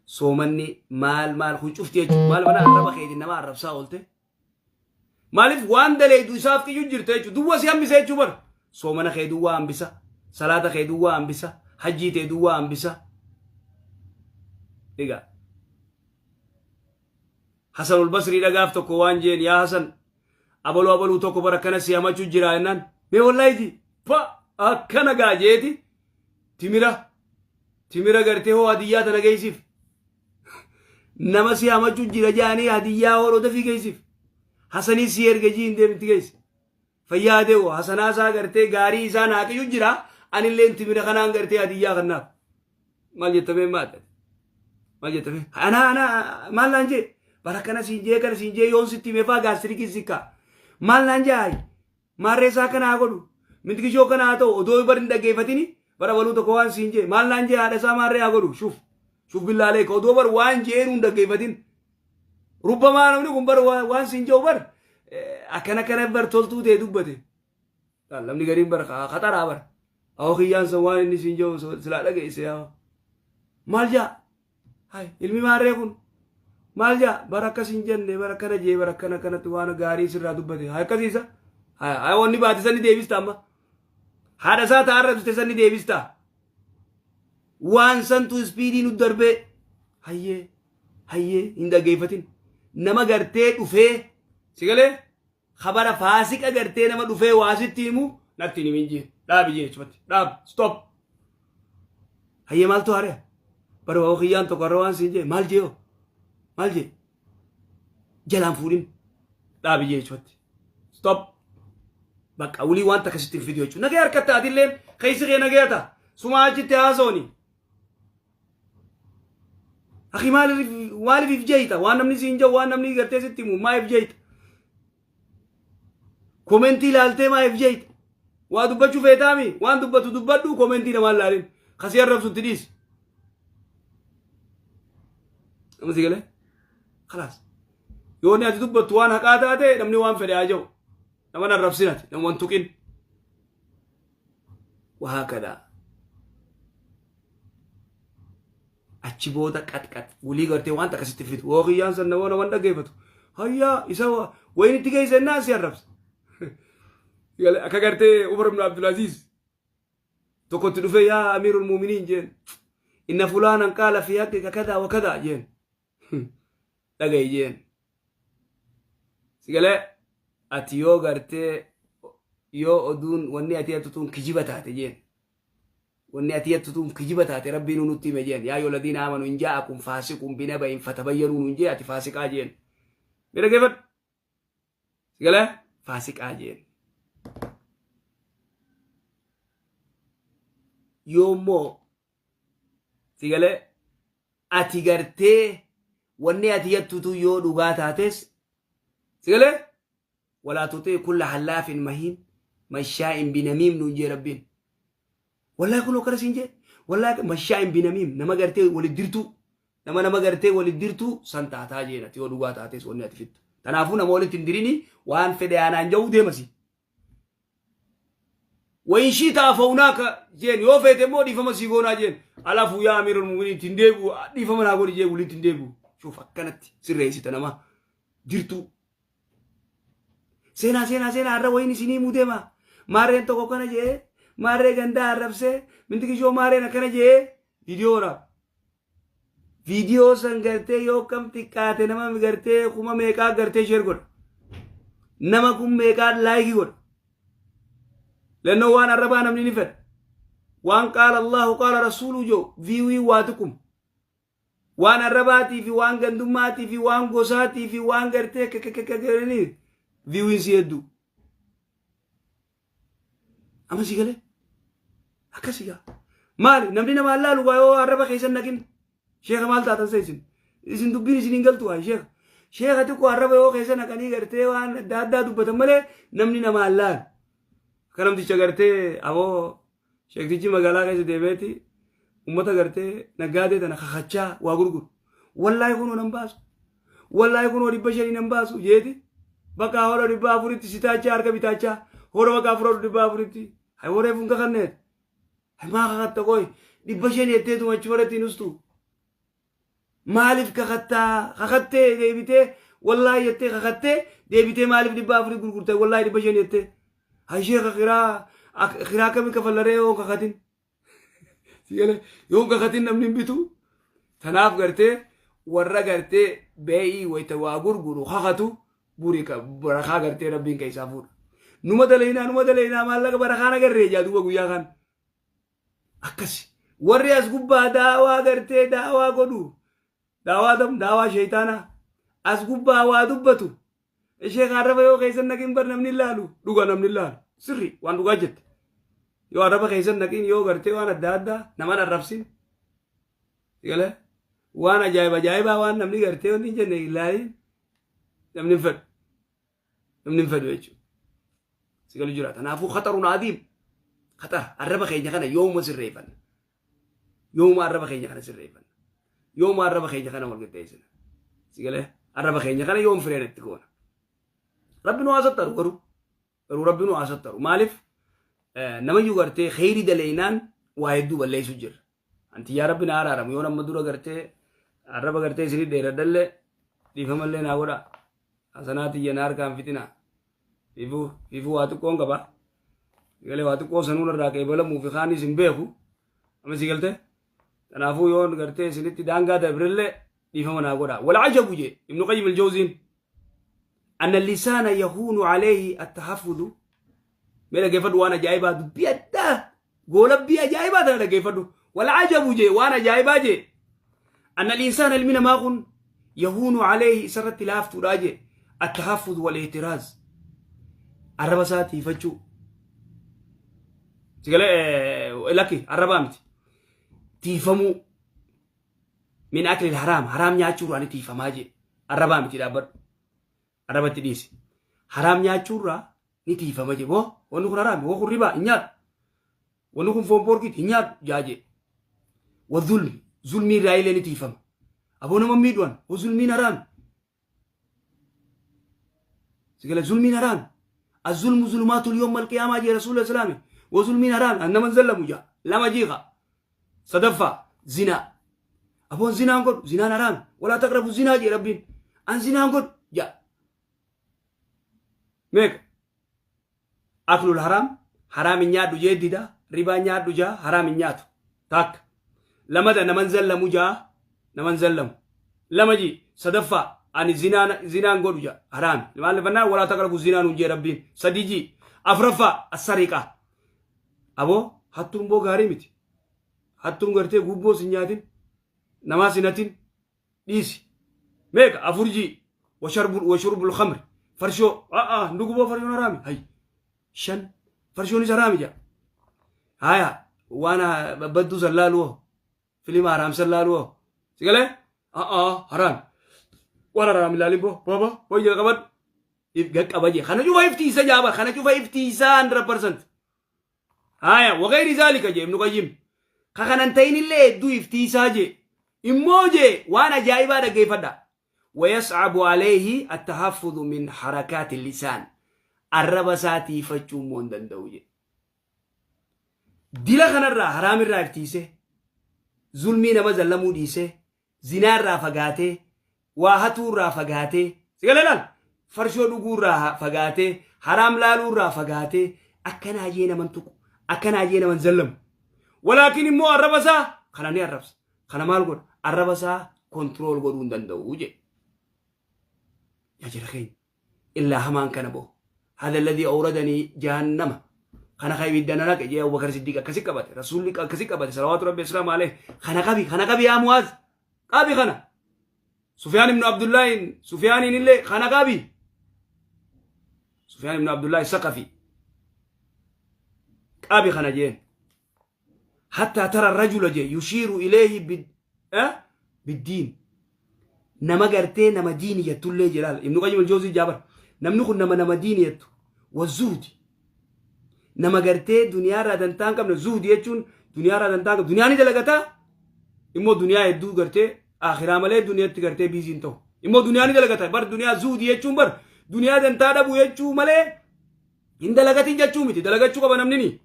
Soomanni maal maal kun cufti jechuudha. Maal mana arraba keetiin nama arrabsaa oolte. Maaliif waan daleeydu isaaf qiyyu jirta jechuudha. Duwwa si hambisa jechuu bar. Soomana kee duwwaa hambisa. Salaata kee duwwaa hambisa. Hajjii tee duwwaa hambisa. Egaa. Hasanul Basrii dhagaaf tokko waan jeen yaa Hasan abaluu abaluu tokko bara akkana si hamachuu jira jennaan mee wallaahi ji pa akkana gaa jeeti timira timira gartee hoo hadiyyaa tana geessiif nama si hamachuu jira jaanii hadiyyaa hoo dafii geessiif Hasanii si erge jii hin deemti geessi fayyaa dee'u hasanaa isaa gartee gaarii isaa naaqiyu jira anilleen timira kanaan gartee hadiyyaa kannaaf maal jettamee maal maal jettamee anaa anaa maal naan jee bara kana siin jee kana siin jee yoon sitti himee faa gaastirikii sikka maal naan jee hayi maarree isaa kana haa godhu mintikishoo kana haa ta'u odoo bar hin dhaggeeffatini bara baluu tokko waan siin jee maal naan jee haadha isaa maarree haa godhu shuf shuf billaalee ka odoo bar waan jeenu hin dhaggeeffatin rubbamaa namni kun bar waan siin jedhu bar akkana kana bar toltuu ta'e dubbate namni gariin bar khaxaraa bar awoo kiyyaan san waan inni siin jedhu silaa dhageesse yaa maal jaa hay ilmi maarree kun maal jaa bar akkas hin jenne bar akkana jee bar akkana akkanatti waan gaarii sirraa dubbate hay akkasiisa hay hay wanni baate san ni deebista amma haadha isaa ta'a arrabsite san ni deebista waan santu ispiidii nu darbee hayyee hayyee hin dhaggeeffatin nama gartee dhufee si galee Khabara faasiqa gartee nama dhufee waa sitti himu natti hin himin jee. Dhaabi jee achumatti. Dhaab. Stop. Hayyee maaltu haare? Bara waa kiyyaan tokko har'a waan siin jee maal jee hoo? Maal jee? Jalaan fuudhin. Dhaabi jee achumatti. Stop. Bakka wulii waan takka sitti hin fidu jechuudha. Nagaya harkatta atilleen keessi kee nagaya ta'a. Sumaa achitti haasawani. Akhi maaliif maaliif if jeeyta waan namni siin jedhu waan namni gartee sitti himu maa if jeeyta komentii ilaaltee maa if jeeyta waa dubbachuu feetaami waan dubbatu dubbadhu komentii namaa ilaalin kasii arrabsu itti dhiisi nama si galee khalaas yoo inni ati dubbattu waan haqaa taate namni waan fedhe haa jedhu nama hin arrabsin ati nama hin tuqin wahaakadaa achi booda qaxqax wulii gartee waan takka sitti fidu hoo kiyyaan san nama naman dhaggeeffatu hayyaa isa wayin itti geesse ennaan si arrabsa akka gartee Umar ibn Abdulaziz tokkotti dhufee yaa amiirul muuminiin jeen inna fulaanan qaala fi haqqika kadaa wa kadaa jeen dhaga'i jeen sigalee ati yoo gartee yoo oduun wanni ati hattutuun kijiba taate jeen Wanni ati jettu tun kijiba taate Rabbiinuu nutti hime jeen. Yaa ayyuhal ladiina aamanu in jaa'akum faasiqun binaba'in fatabayyanuu nuun jee ati faasiqaa jeen. Mee dhaggeeffadhu. Si galee? Faasiqaa jeen. Yoo immoo si galee ati gartee wanni ati jettu tun yoo dhugaa taates si galee Walaa tuxii kulla hallaafin mahiin mashaa'in binamiim nuun jee Rabbiin. Wallaahi kun akkana siin jee. Wallaahi mashaa'in binamiim nama gartee walit dirtuu nama nama gartee walit dirtuu san taataa jeen ati yoo dhugaa taates wanni ati fittu. Kanaafuu nama walitti hin dirini waan fedhe aanaan ja'uu deemasi. Wayin shii ta'a fawunaaka jeen yoo feete immoo dhiifama sii goonaa jeen. Alaafuu yaa amiirul mu'miniin ittiin deebi'u dhiifama naa godhi jee walitti hin deebi'u. Shuuf akkanatti sirreessita nama dirtuu. Seenaa seenaa seenaa har'a wayiin isinii himuu deema. Maarreen tokko kana jee maarree gandaa arrabsee mintikishoo maarreen akkana jee viidiyoo waraaba. Viidiyoo san gartee yoo kam xiqqaate nama gartee kuma meeqaa gartee sheer godha. Nama kun meeqaan like godha. Lannoo waan arrabaa namni ni fedha. Waan qaala Allahu qaala rasuulu joo view waa tuqum. Waan arrabaatii fi waan gandummaatii fi waan gosaatii fi waan gartee kakakakakanii viewiin si hedduu. Amma si galee akkasii gaa. Maali namni namaan laalu waa yoo arraba keessan naqin? Sheeka, maal taatan sa isin? Isin dubbiin isin hin galtu waa, sheeka. Sheeka xiqqoo arraba yoo keessa naqanii gartee waan adda addaa dubbatan malee namni namaan laalu. Akka namticha gartee aboo sheektichi magaalaa keessa deemeeti ummata gartee naggaadee tana kakachaa waa gurguru. Wallaahi kunoo nan baasu. Wallaahi kunoo 500 nan baasu jeeti. Bakka hora 400tti sitaachaa harka bitaachaa, hora bakka afur 400tti. Hay, horee fun kakanneet. Hay, maa kakatta? Qoy, 500 jetteetuma achi maratti hin ustu. Maaliif kakattaa? Kakattee deebitee, wallaahi jettee kakattee deebitee maaliif 400 gurgurte, wallaahi 500 jettee? Hay sheeka, kiraa kiraa akkamii kafallaree yoo kakatin? Yoo kakatin namni hin bitu. Tanaaf gartee warra gartee bee'ii wayita waa gurguru kakatu buri barakaa gartee rabbiin keessaa fuudha. Numa dalaynaa, numa dalaynaa, maallaqa barakaan agarree jaa duuba guyyaa kan. Akkasi. Warri as gubbaa daawaa gartee daawaa godhu. Daawaa tam daawaa sheeytaanaa. As gubbaa waa dubbatu. Ishee arraba yoo keessan naqin bar namni ilaalu. Dhuga, namni ilaalu. Sirri waan dhugaa jette. Yoo arraba keessan naqin, yoo gartee waan adda addaa naman arrabsin. Galee waan ajaa'iba ajaa'ibaa waan namni gartee wanni hin jenne ilaalin, namni hin fedhu. Namni hin fedhu jechuudha. Si galu jira. Kanaafuu خطر عظيم. Khatar arraba keenya kana yooma sirreeffanna? Yooma arraba keenya kana sirreeffanna? Yooma arraba keenya kana wal qixxeessina? Si galee arraba keenya kana yoom fireen itti goona? Rabbi nu haasattaru garuu rabbi nu haasattaru. Maaliif namayyuu gartee kheyrii daleynaan waa hedduu balleessu jira. Anti yaa rabbi na araaramu, yoo nama dura gartee arraba gartee isinii dheeradhallee dhiifamallee naa godha. Hasanaa tiyya na harkaan fixina. Fiifuu fiifuu waa xiqqoon qaba. Galee waa xiqqoo sanuun irraa qeebalamuu fi kaanis hin beeku. Amma si galtee? Kanaafuu yoon gartee isinitti daangaa dabrillee dhiifama naa godha. والعجب jee Ibnu Qayyim al-Jawziin. أن اللسان يهون عليه التحفظ. Mee dhaggeeffadhu, waan ajaa'ibaa, dubbii addaa, goolabbii ajaa'ibaa tana dhaggeeffadhu. والعجب jee, waan ajaa'ibaa jee. أن الإنسان ilmi namaa kun يهون عليه isarratti laaftuudha jee التحفظ والاحتراز arraba isaa tiifachuu. Sigalee lakki, arrabaa miti. Tiifamuu من أكل الحرام haraam nyaachuurraa ni tiifamaa jee. Arrabaa miti, dhaabbadhu. Arrabatti dhiisi. Haraam nyaachuurraa ni tiifama jee. Boo, wanni kun haraami, woo, kun ribaa, hin nyaadhu. Wanni kun foon poorkiiti, hin nyaadhu jaa jee. والظلم zulmii irraa illee ni tiifama. Aboo, nama miidhuwan hoo, zulmiin haraami. Sigala zulmiin haraami. الظلم ظلمات يوم القيامة jee rasuula islaami. Wa zulmiin haraami. An naman zallamu jaa. Lama jiiqa. Sadaffaa zinaa. Aboon zinaan godhu, zinaan haraami. ولا تقربوا الزنا jee rabbiin. An zinaan godhu jaa. Meeqa? أكل الحرام haraam hin nyaadhu jee dida, ribaa nyaadhu jaa, haraam hin nyaatu. Takka. Lamada naman zallamu jaa, naman zallamu. Lama ji. Sadaffaa ani zinaan godhu jaa, haraami. Maal fannaa ولا تقربوا الزنا nuun jee rabbiin. Sadi ji. Afraffaa السرقة. Aboo, hattuun boo gaarii miti. Hattuun gartee gubboo sin nyaatin, namaa sin hatin, dhiisi. Meeqa? Afur ji. وشرب الخمر farshoo a'a nduguboo, farshoon haraami. Hay, shan, farshoonis haraami jaa. Haya, waan badduu san laalu, filima haraam san laalu, si galee a'a haraami. Waan haraam ilaalin boo baba wayya qabadhu gaqqaba jee. Kana cufa iftiisa jaaba, kana cufa iftiisaa 100%. Haya, وغير ذلك jee Ibnu Qayyim. Ka kanan ta'in illee hedduu iftiisaa jee. Immoo jee, waan ajaa'ibaa dhaggeeffadha. ويصعب عليه التحفظ من حركات اللسان arraba isaa tiifachuu immoo hin danda'u jee. Dila kanarraa, haraamirraa iftiisee, zulmii nama zallamuu dhiisee, zinaarraa fagaatee, waa hatuurraa fagaatee, sigalee laal, farshoo dhuguurraa fagaatee, haraam laaluurraa fagaatee, akkanaa jee naman tuqu, akkanaa jee naman zallamu. Walaakin immoo arraba isaa kana ni arrabsa. Kana maal godha? Arraba isaa control godhuu hin danda'u jee. Yaa jara keenya. Illaa hamaan kana boo. Hada alladhii awradanii jahannama. Kana ka ibidda na naqe jee Abubakar Siddiq akkasi qabate. Rasuulli akkasi qabate. Salawaatu Rabbi Islaam alayhi. Kana qabi, kana qabi yaa Mu'aaz. Qabi kana. Sufyaan ibnu Abdullaahin, Sufyaaniin illee kana qabi. Sufyaan ibnu Abdullaahi Saqafi. Qabi kana jeen. Hattaa tara rajula jee yushiiru ileehi biddiin. Nama gartee nama diini jettullee jelaal. Ibnu Qayyim al-Jawzii jaabar. Namni kun nama diini jettu. Wazuhdi. Nama gartee duniyaa irraa dantaa hin qabne, zuhdi jechuun duniyaa irraa dantaa hin qabne, duniyaa ni dalagataa immoo duniyaa hedduu gartee akhiraa malee duniyaatti gartee biizii hin ta'u. Immoo duniyaa ni dalagata, bar duniyaa zuhdi jechuun bar duniyaa dantaa dhabu jechuu malee hin dalagatin jechuu miti, dalagachuu qaba namni ni.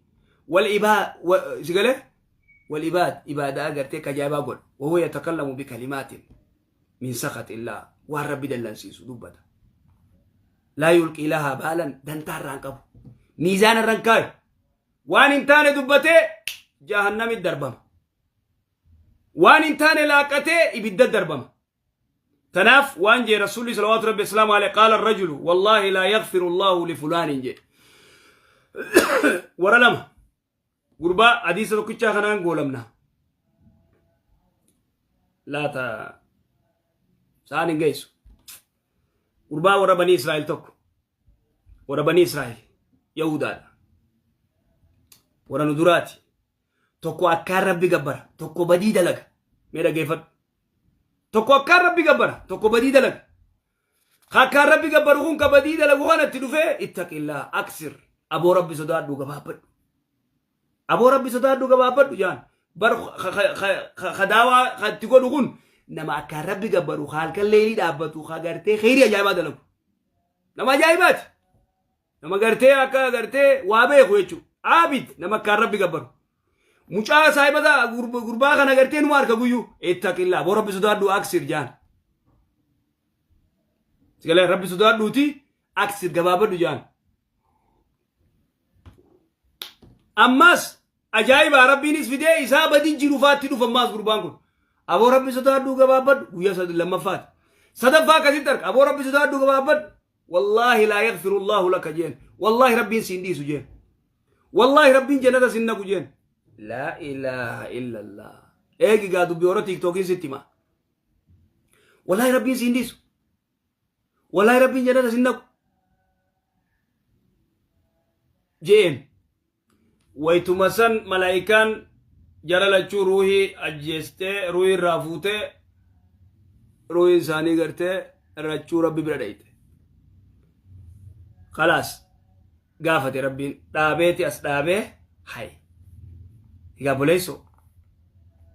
Wal ibaa si galee wal ibaad ibaadaa gartee kajaa'ibaa godha. Wahuwa yatakallamu bikalimaatin min sakhatillah, waan Rabbi dallansiisu dubbata. Laa yulqii lahaa baalan, dantaa irraa hin qabu. Miizaana irra hin kaayu. Waan hin taane dubbatee jahannamitti darbama. Waan hin taane laaqatee ibidda darbama. Tanaaf waan jee Rasuulli salawaatu Rabbi islaamu alayhi, qaala rajulu wallaahi laa yaghfiru Allahu li fulaanin jee. Warra lama gurbaa hadiisa tokkichaa kanaan goolamna. Laata sa'aan hin geessu. Gurbaa warra Banii Israa'el tokko. Warra Banii Israa'el Yahudaadha. Warra nu duraati. Tokko akkaan Rabbi gabbara, tokko badii dalaga. Mee dhaggeeffadhu. Tokko akkaan Rabbi gabbara, tokko badii dalaga. Akkaan Rabbi gabbaru kun ka badii dalagu kanatti dhufee, ittaqillaa aksir, aboo Rabbi sodaadhu gabaabbadhu. Aboo Rabbi sodaadhu gabaabbadhu jaan. Bar ka daawaa ka itti godhu kun nama akkaan Rabbi gabbaru, ka halkan leelii dhaabbatu, ka gartee kheyrii ajaa'ibaa dalagu. Nama ajaa'ibaati. Nama gartee akka gartee waa beeku jechuudha. Aabid, nama akkaan Rabbi gabbaru. Mucaa saahibata gurbaa kana gartee numa harka guyyuu. Ittaqillaa, aboo Rabbi sodaadhu aksir jaan. Sigalee Rabbi sodaadhuuti aksir gabaabadhu jaan. Ammas ajaa'ibaa Rabbiinis fidee isaa badii jiru faatti dhufa ammaas gurbaan kun. Aboo Rabbi sodaadhuu gabaabadhu guyyaa lammaffaati. Sadaffaa akkasitti arga, aboo Rabbi sodaadhuu gabaabadhu. Wallaahi laa yaghfiru Allahu laka jeen. Wallaahi Rabbiin siin dhiisu jeen. Wallaahi Rabbiin jannata sin naqu jeen. Laa ilaaha illallah. Eegi gaa dubbii warra tiiktookiin sitti hima. Wallaahi Rabbiin siin dhiisu. Wallaahi Rabbiin jannata sin naqu. Jeen. Waytuma san malaayikaan jara lachuu ruuhii ajjeestee, ruuhii irraa fuutee, ruuhiin isaanii gartee rachuu Rabbi bira dhayxe. Khalaas, gaafate Rabbiin dhaabeeti as dhaabee hay. Egaa boleessoo.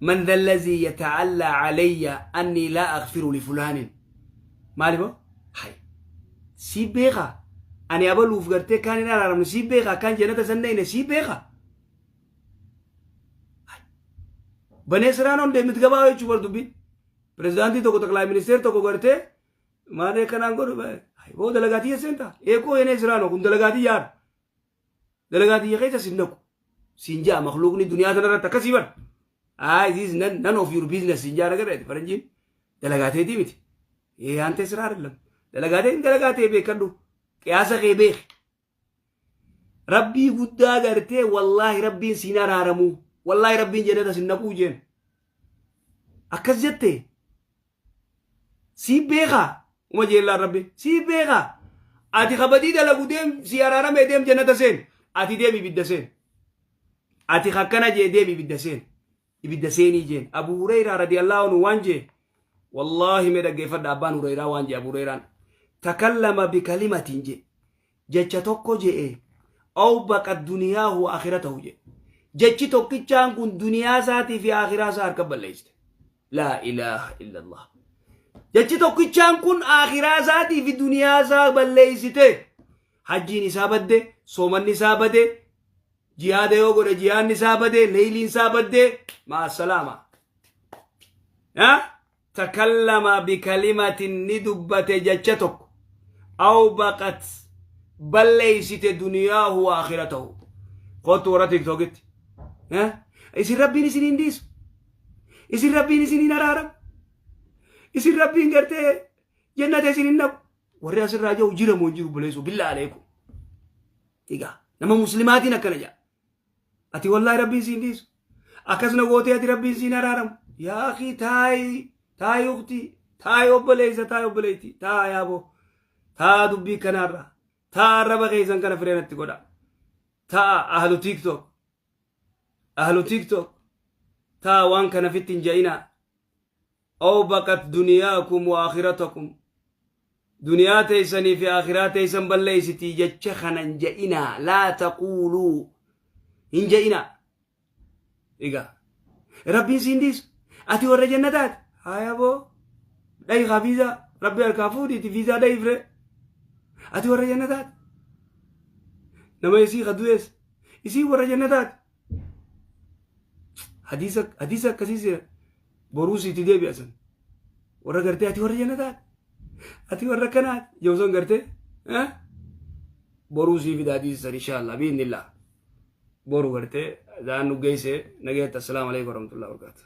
Man dha allazii yata'allaa calayya annii laa aghfiru li fulaanin. Maali boo? Hay. Sii beekaa? Ani abaluuf gartee kaan hin araaramne sii beekaa? Kaan jannata san dhayne sii beekaa? Hay. Banee siraan on deemit gabaa jechuu bar dubbiin. Pirezidaantii tokko, xaqlaay ministeer tokko gartee maal kanaan godhu? Hay boo, dalagaatii seentaa. Eekoo yenee siraanoo kun dalagaatii yaara. Dalagaa tiyya keessa sin naqu. Siin ja'a makluuqni duniyaa tana irratti akkasii bar. Ah, this is none of your business siin ja'a nagarreeti faranjiin. Dalagaa teetii miti. Ee aantee siraa አይደለም. Dalagaa teetiin dalagaa tee beekadhu. Qiyaasa kee beeki. Rabbii guddaa gartee wallaahi Rabbiin siin araaramuu. Wallaahi Rabbiin jannata sin naquu jeen. Akkas jettee. Sii beekaa. Uma jeellaan Rabbi. Sii beekaa. Ati kabadii dalagu deem si araaramee, deem jannata seen. Ati deem ibidda seen. Ati akkana jee, deem ibidda seen. Ibidda seenii jeen. Abu Hureyraa radiyallahu anhu waan jee. Wallaahi mee dhaggeeffadha, abbaan Hureyraa waan jee Abu Hureyraan. Takallama bikalimatin jee. Jecha tokko je'e. Aw baqa duniyaahu wa akhiratahu jee. Jechi tokkichaan kun duniyaa isaatii fi akhiraa isaa harka balleessite. Laa ilaaha illallah. Jechi tokkichaan kun akhiraa isaatii fi duniyaa isaa balleessite. Hajjiin isaa badde, soomanni isaa bade, jihaada yoo godhe jihaadni isaa bade, leeyliin isaa badde, maa salaama. Takallama bikalimatin, ni dubbate jecha tokko. Aw baqat, balleessite duniyaahu wa akhiratahu. Kootu warra tiktookitti. Isin Rabbiin isin hin dhiisu. Isin Rabbiin isin hin araaramu. Isin Rabbiin gartee jannata isin hin naqu. Warri asirraa jiru jira moo hin jiru buleessu billaa aleeku. Egaa nama muslimaatiin akkana jedha. Ati wallaahi rabbiin siin dhiisu. Akkasuma gootee ati rabbiin siin araaramu. Yaa akii, taayi taayi, uktii taayi, obboleessa taayi, obboleetti taa, yaaboo taa, dubbii kanaarra taa, arraba keessan kana fireenatti godha. Ta'a ahlu TikTok, ahlu TikTok, taa, waan kana fitti hin ja'inaa. Awbaqat duniyaakum wa aakhiratakum, duniyaa teessanii fi akhiraa teessan balleessitii jecha kana hin ja'inaa. Laa taquuluu, hin ja'inaa. Egaa rabbiin siin dhiisu, ati warra jannataati. Haya boo, dhayi kaa viizaa rabbi harkaa fuudhiiti, viizaa dhayi fire, ati warra jannataati. Nama isii ka du'ees isii warra jannataati. Hadiisa hadiisa akkasii boruu siiti deebi'a. San warra gartee ati warra jannataati, ati warra kanaati jehusan gartee boruu sii fida hadiisa san, inshallah biiznillah. Boru gartee daan nu geesse. Nageetta. Assalaamu alaikum warahmatullahi wabarakatuh.